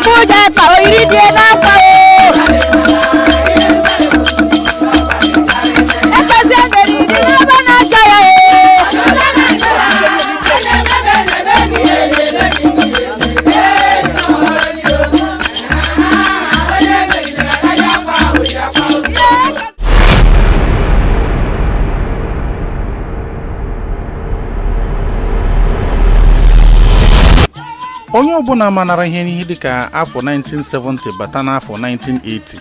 Fújẹ pa oyiri die n'akwa o. Ekpezi emeri dị n'ebe na-acha ya e. Onye ọbụla manara ihe n'ihe dịka afọ 1970 bata n'afọ 1980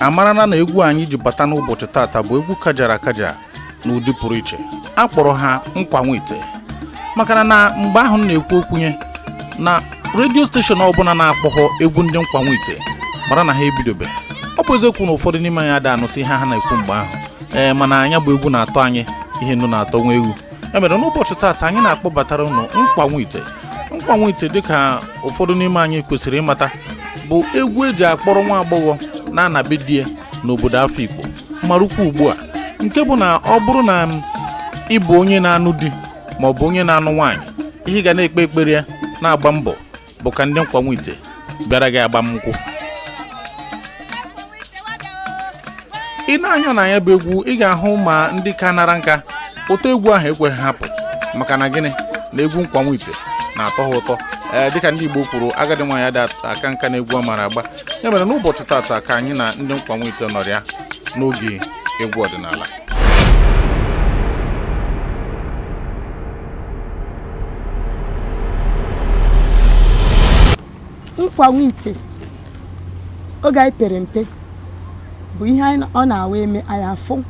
amarana na egwu anyị ji bata n'ụbọchị tata bụ egwu kajara akaja n'ụdị pụrụ iche. A kpọrọ ha Nkwa Nwite maka na mgbe ahụ m na-ekwu okwunye na redio station ọbụla na-akpọghọ egwu ndị Nkwa Nwite mara na ha ebidobe. Ọ bụ eziokwu na ụfọdụ n'ime anyị ada anụsị ihe ha na-ekwu mgbe ahụ, ee, mana anya bụ egwu na-atọ anyị ihe nnu na-atọ nwa ewu. E mere n'ụbọchị tata anyị na-akpọbatara unu Nkwa Nwite. Nkwa Nwite, dịka ụfọdụ n'ime anyị kwesịrị ịmata, bụ egwu eji akpọrọ nwa agbọghọ na-anabe di ya n'obodo Afikpo marụkwa ugbu a, nke bụ na ọ bụrụ na ị bụ onye na-anụ di ma ọ bụ onye na-anụ nwaanyị, ihe ị ga na-ekpe ekpere ya na-agba mbọ bụ ka ndị Nkwa Nwite bịara gị agba nkwụ. Ị na-anya na ya bụ egwu, ị ga-ahụ ma ndị ka nara nka ụtọ egwu ahụ ekweghị hapụ, maka na gịnị na egwu Nkwa Nwite na-atọ ha ụtọ. Ee, dịka ndị Igbo kwuru, agadi nwaanyị ada aka nka na egwu a mara agba. Ya mere n'ụbọchị tata ka anyị na ndị Nkwa Nwite nọrịa n'oge egwu ọdịnala. Nkwa Nwite oge anyị pere mpe bụ ihe anyị ọ na-awa eme anyị afụ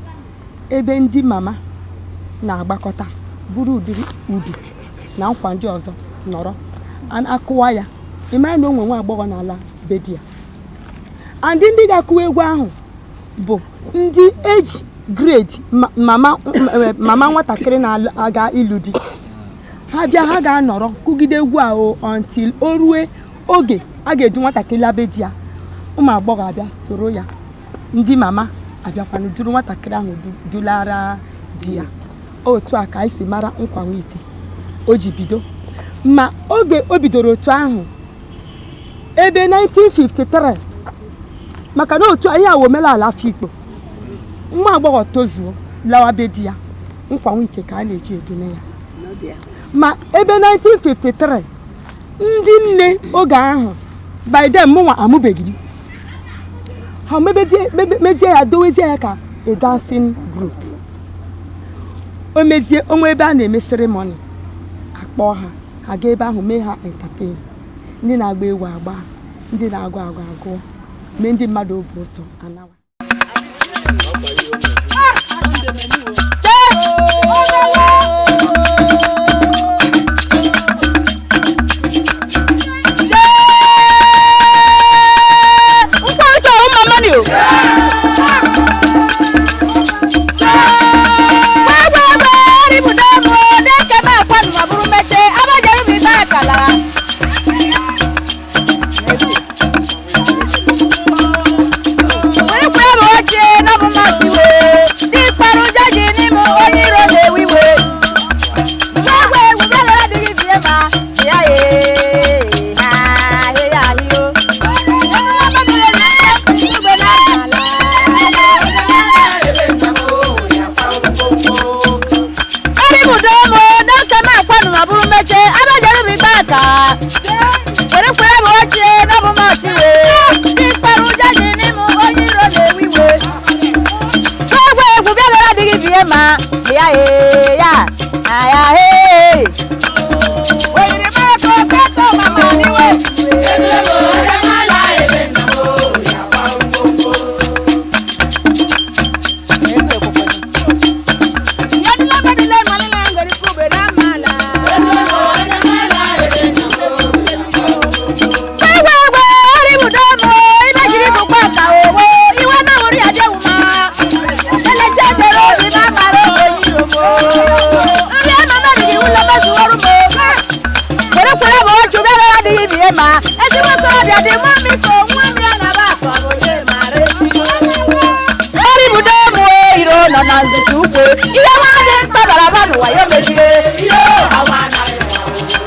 ebe ndị mama na-agbakọta buru ụdịrị udu na nkwa ndị ọzọ nọrọ akụwa ya. Ị mara na o nwe nwa agbọghọ n'ala be di ya, andị ndị ga-akụwa egwu ahụ bụ ndị eji grade mama mama nwatakịrị na-aga ịlụ di. Ha bịa, ha ga-anọrọ kụgide egwu ahụ until o rue oge a ga-eji nwatakịrị labe di ya. Ụmụ agbọghọ abịa soro ya, ndị mama abịakwanụ duru nwatakịrị ahụ dulara di ya. Otu a ka anyị si mara Nkwa Nwite o ji bido. Ma oge o bidoro otu ahụ ebe 1953, maka na otu anyị awụ omenala Afikpo, nwa agbọghọ tozuo lawa be di ya, Nkwa Nwite ka a na-eji edune ya. Ma ebe 1953, ndị nne oge ahụ, by then mụnwa amụbeghị m, ha mezie ya, dowezie ya ka a dancing group. O mezie onwe ebe a na-eme ceremony, akpọ ha, ha gaa ebe ahụ mee ha entertain. Ndị na-agba egwu agba, ndị na-agụ agụ agụọ, mee ndị mmadụ obi ụtọ, anawa. Nkwa Nwite ọwụ mama ni o. Ma ya ya aya he oyiri mako kato mama niwe. Ihe nwa dị mkpa bara aba n'ụwa ya mechie.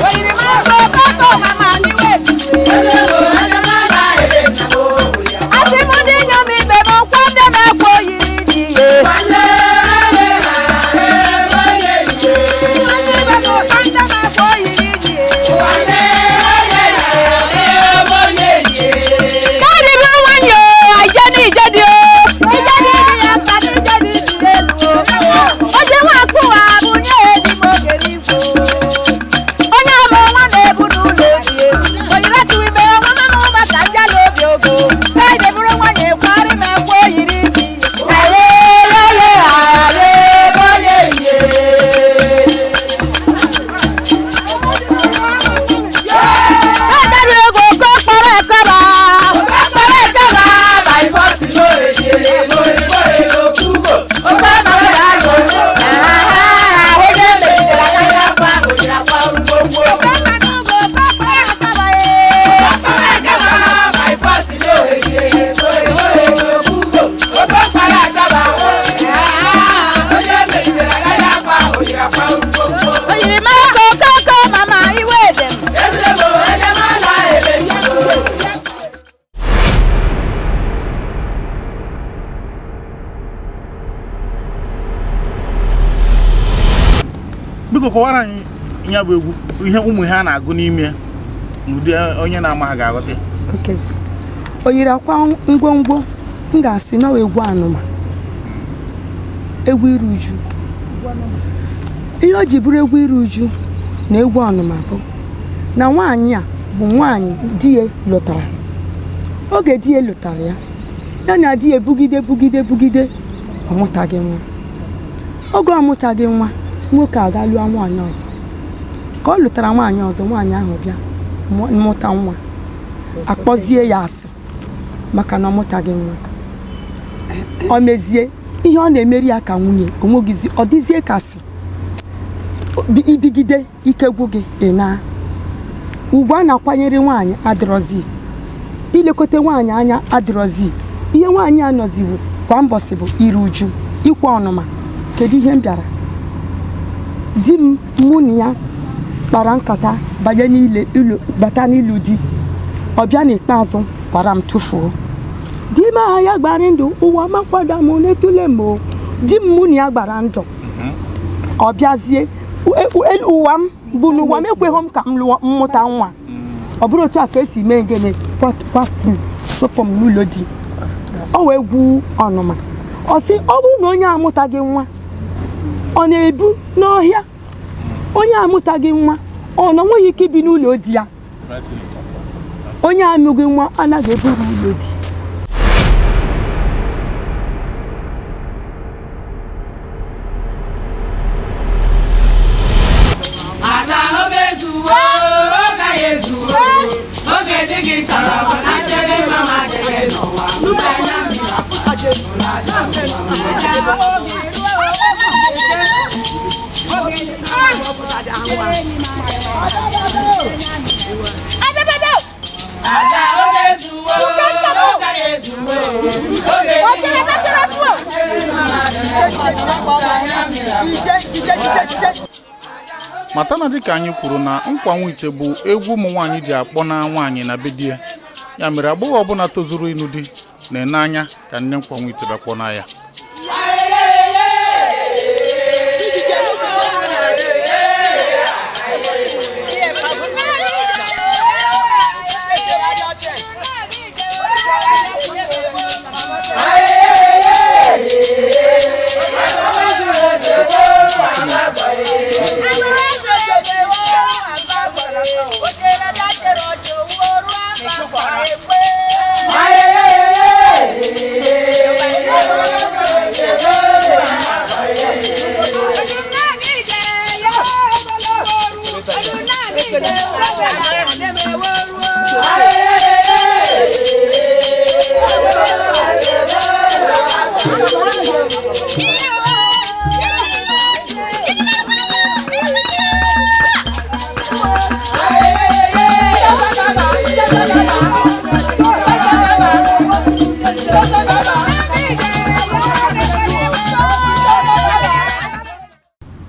Oyiri mako kato mama niwe. Kọwara anyị ya bụ egwu, ihe ụmụ ihe a na-agụ n'ime ya n'ụdị onye na-ama ha ga-aghọta ya. Ok, o yiri akwa ngwongwo. M ga-asị na ọ egwu anụma, egwu iru uju. Ihe o ji bụrụ egwu iru uju na egwu ọnụma bụ na nwaanyị a bụ nwaanyị di ya lụtara. Oge di ya lụtara ya, ya na di ya bugide bugide bugide, ọ mụtaghị nwa. Oge ọ mụtaghị nwa, nwoke aga lụọ nwaanyị ọzọ. Ka ọ lụtara nwaanyị ọzọ, nwaanyị ahụ bịa mụta nwa, akpọzie ya asị maka na ọ mụtaghị nwa. Ọ mezie ihe ọ na-emeri ya ka nwunye onwegizi, ọ dịzie kasị ibigide ike gwụ gị. Ị na ugwu a na-akwanyere nwaanyị adịrọzi, ilekọta nwaanyị anya adịrọzi. Ihe nwaanyị a nọziwu kwa mbọsị bụ iru uju, ịkwa ọnụma. Kedu ihe m bịara? Di m, mụ na ya kpara nkata banye n'ile ilu, bata n'ịlụ di, ọ bịa n'ikpeazụ kwara m tụfuo. Di m aha ya gbara ndụ ụwa makwada m n'etule m o. Di m, mụ na ya gbara ndụ, ọ bịazie elu ụwa m bụ n'ụwa m ekweghị m ka m lụọ, mmụta nwa. Ọ bụrụ otu a ka esi mee gịnị, kwafu m, chụpụ m n'ụlọ di. Ọ wee gwu ọnụma, ọ sị ọ bụrụ na onye amụtaghị nwa, ọ na-ebu n'ọhịa. Onye amụtaghị nwa, ọ na nweghị ike ibi n'ụlọ di ya. Onye amụghị nwa anaghị eburu ụlọ di. Ada oge ezuwo, oge anyị ezuwo, oge dị gị chọrọ bụ na chere mama dịrị n'ụwa. Anya mmiri. Ada oge ezuwo, oge anyị ezuwo, oge dị gị chọrọ mama dịrị n'ụwa. Anya mmiri. Mata na dịka anyị kwuru na nkwa nwite bụ egwu ụmụ nwaanyị ji akpọ na nwaanyị na be di ya. Ya mere agbọghọ ọbụla tozuru ịnụ di na-ene anya ka nne nkwa nwite bịa kpọna ya.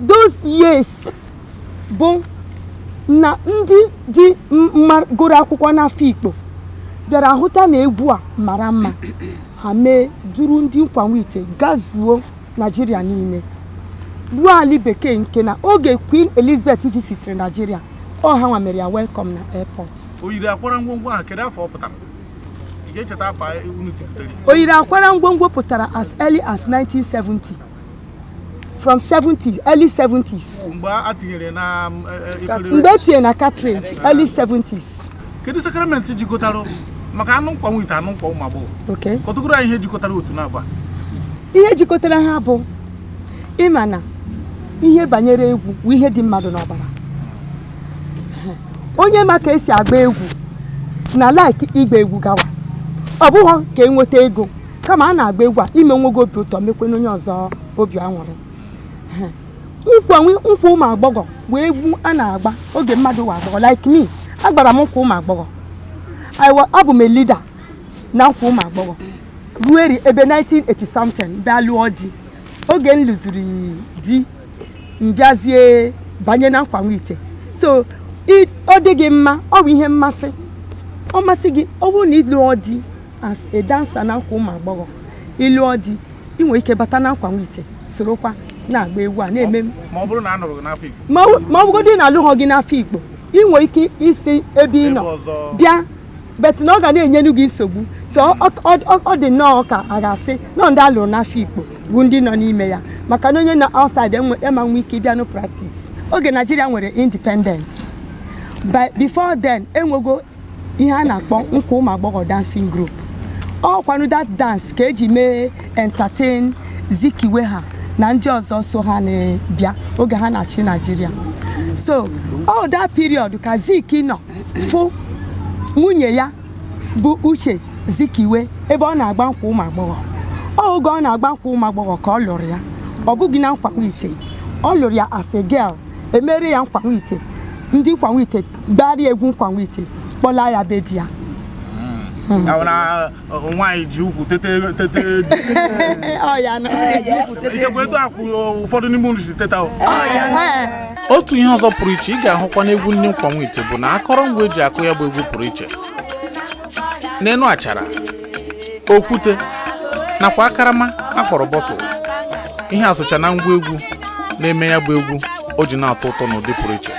Those years bụ na ndị dị mma gụrụ akwụkwọ n'Afikpo bịara hụta na egwu a mara mma, ha mee duru ndị nkwa nwite gazuo Naijiria niile ruo ali bekee, nke na oge Queen Elizabeth visitere Naijiria, ọ ha nwa mere ya welcome na airport. O yiri akwara ngwongwo ahụ, kedu afọ ọ pụtara? Ị ga-echeta afọ unu tipụtara? O yiri akwara ngwongwo pụtara as early as 1970, from 70, early 70s. Mgbe a tinyere na efere? Mgbe e tinye na cartridge, early 70s. Kedu sakramenti jikọtara maka anụ nkwa nwite, anụ nkwa ụmụ agbọghọ? Okay. Kọtụgoro anyị ihe jikọtara otu na-agba. Ihe jikọtara ha bụ ịma na ihe banyere egwu bụ ihe dị mmadụ n'ọbara. Onye ma ka esi agba egwu na like ịgba egwu gawa, ọ bụghị ka enweta ego, kama a na-agba egwu a ime nwogo obi ụtọ, mekwe onye ọzọ obi aṅụrị. Nkwa nkwa ụmụ agbọghọ bụ egwu a na-agba oge mmadụ wa agbọghọ. Like me, agbara m nkwa ụmụ agbọghọ. Abụ m a leader na nkwa ụmụ agbọghọ ruo eri ebe 1980 something, bịa lụọ di. Oge m lụziri di, m bịazie banye na nkwa nwite. So ọ dị gị mma, ọ bụ ihe mmasị, ọ masị gị. Ọ bụrụ na ị lụọ di as a dancer na nkwa ụmụ agbọghọ, ị lụọ di, ị nwere ike bata na nkwa nwite sorokwa. Na-agba egwu a na-eme. Ma ọ bụrụ na a nụrụ gị n'Afikpo? Ma ọ bụgodị na alụghọ gị n'Afikpo, ị nwere ike isi ebe ị nọ Ebe ọzọ. bịa, but na ọ ga na-enyelu gị nsogbu. So ọ dị nnọọ ka a ga-asị nọ ndị alụrụ n'Afikpo bụ ndị nọ n'ime ya, maka na onye nọ outside enwe ema nwe ike ịbịa nụ practice. Oge Nigeria nwere independent, but before then enwego ihe a na-akpọ Nkwa Ụmụ Agbọghọ dancing group. Ọ kwanụ that dance ka eji mee entertain Zikiwe ha na ndị ọzọ so ha na-bịa oge ha na-achị Nigeria. So all that period ka Zik nọ fụ nwunye ya bụ Uche Zikiwe ebe ọ na-agba nkwa ụmụ agbọghọ. Ọ oge ọ na-agba nkwa ụmụ agbọghọ ka ọ lụrụ ya. Ọ bụghị na nkwa ite ọ lụrụ ya. As a girl, emere ya nkwa ite, ndị nkwa ite gbara egwu nkwa ite, kpọla ya be di ya. Ya bụ na nwaanyị ji ukwu tete tete. Ọ ya nọ. Ikekwe etu akwụ ụfọdụ n'ime unu si teta o. Ee. Otu ihe ọzọ pụrụ iche ị ga-ahụkwa n'egwu ndị Nkwa Nwite bụ na akọrọngwa eji akụ ya bụ egwu pụrụ iche n'enu achara, okwute nakwa akarama akpọrọ bottle. Ihe asụcha na ngwa egwu na-eme ya bụ egwu o ji na-atọ ụtọ n'ụdị pụrụ iche.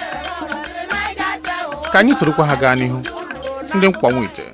Ka anyị sorokwa ha gaa n'ihu, ndị Nkwa Nwite. Yeah.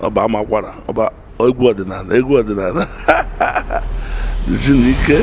Ọba amakwara ọba egwu ọdịnala egwu ọdịnala dịzi n'ike.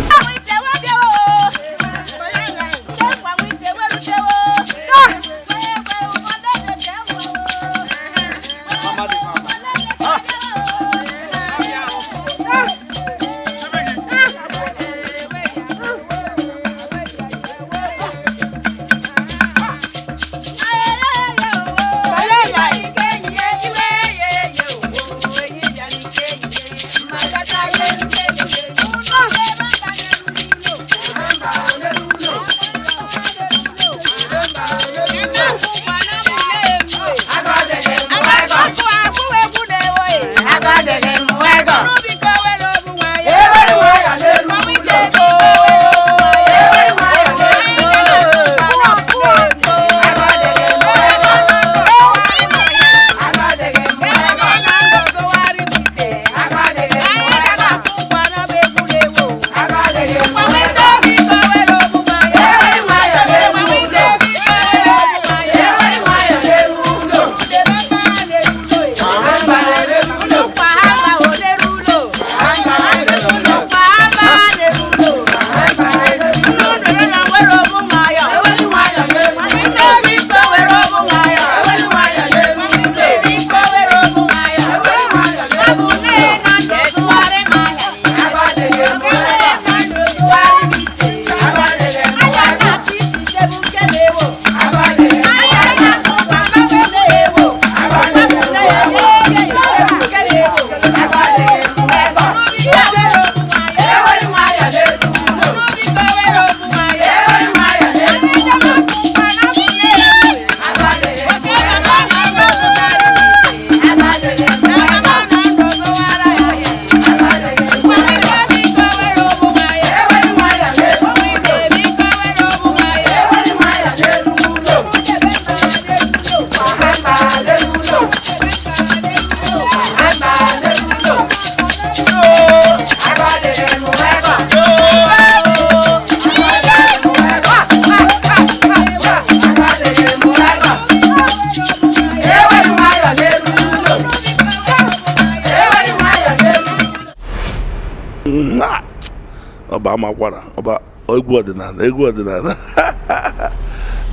Ọba amakwara ọba egwu ọdịnala egwu ọdịnala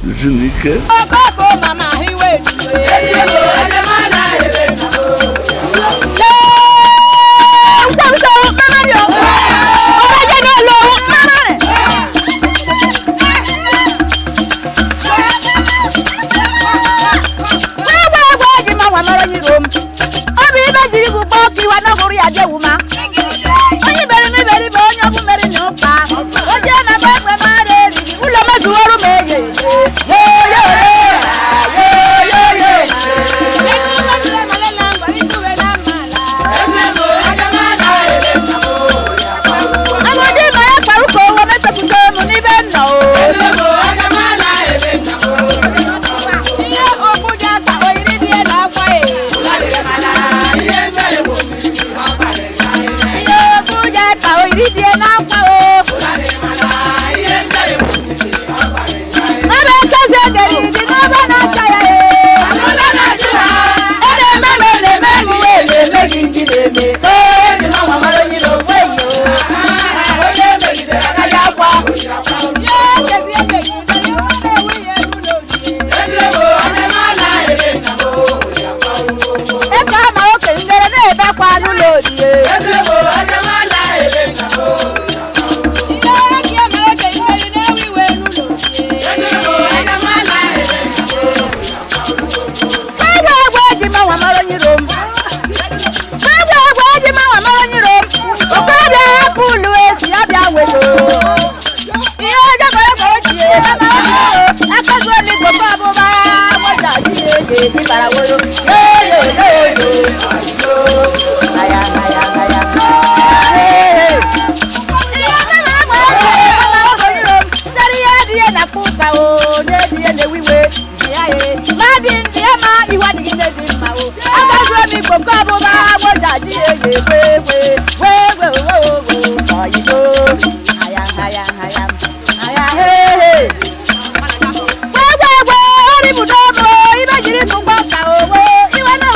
dịzi n'ike. Ibe jiri tụgbọ ka owo iwe na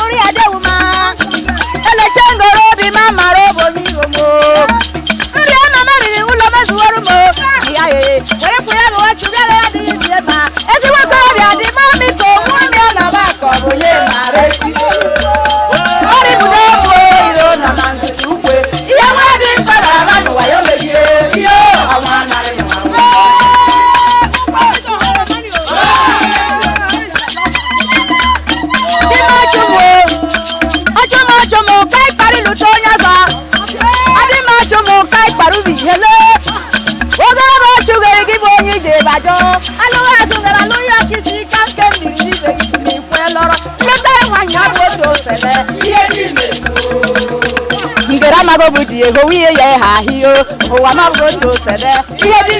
Ihe nwa dị mkpa na-aga n'ụwa ya mebie ihe ọnwa anaghị achụmachụmụ ka ịkparị lụta onye ọzọ adị m achụmụ ka ịkparị ubi hele oge ebe achụghịrị gị bụ onye ije bajọ alụghị azụ gara alụ ya kisi ka nke mmiri ibe na ikwe lọrọ nleta nwanyị abụ otu osele ngere amago bụ di ego nwunye ya ha ahịa ụwa mabụ otu osele ihe dị